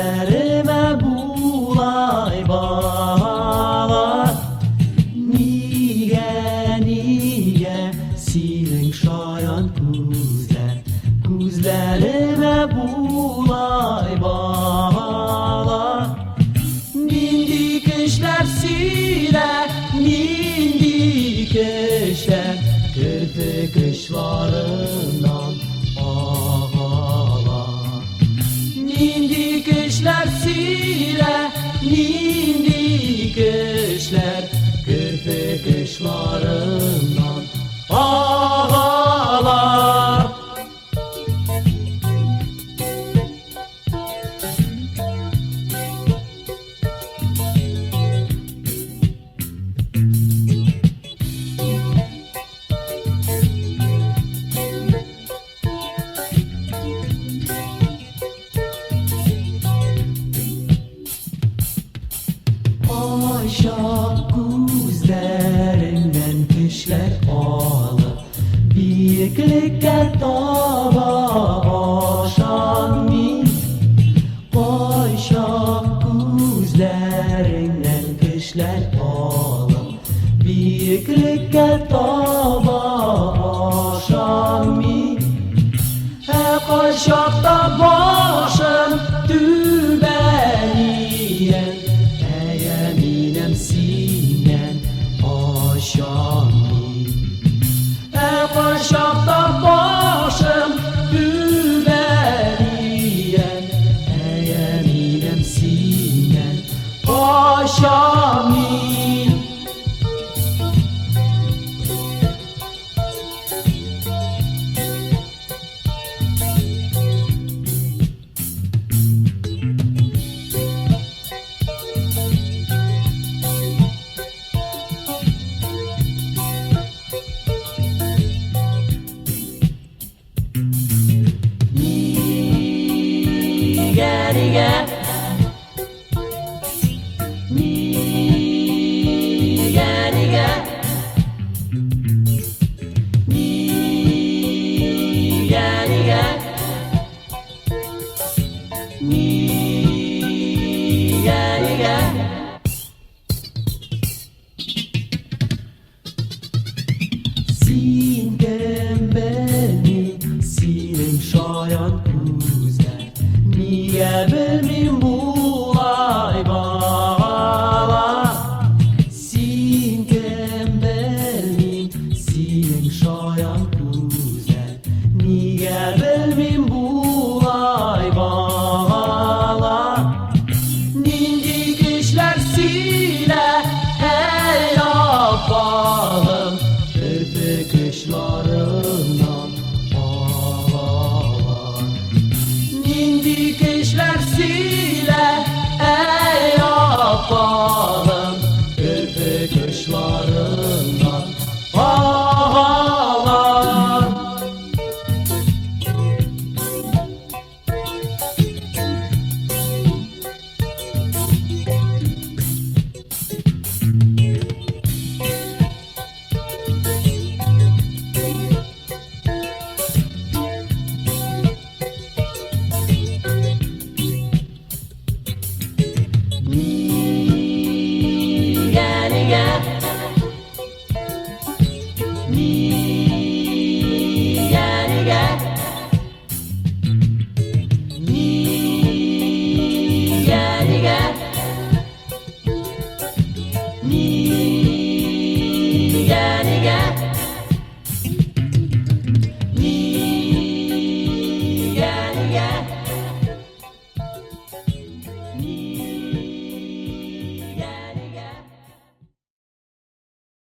Күзләремә булай багалар? Нигә, нигә синең шаян күзләр Күзләремә булай багалар? Нинди көчләр сөйлә, нинди көчләр Керфек очларыннан агалар? Нинди көчләр сөйлә, нинди көчләр Керфек очларыннан агалар? Кайчак күзләреңнән көчләр алып, биеклеккә таба ашам мин. Кайчак күзләреңнән көчләр алып, биеклеккә таба ашам мин. Ә кайчакта башым түбән иям, әйә минем синнән качам мин. Ә кайчакта башым түбән иям, әйә минем синнән качам мин. Нигә, нигә? Нигә, нигә? Нигә, нигә? Нигә, нигә? Син кем белми, синең шаян күзләр. Нигә белми?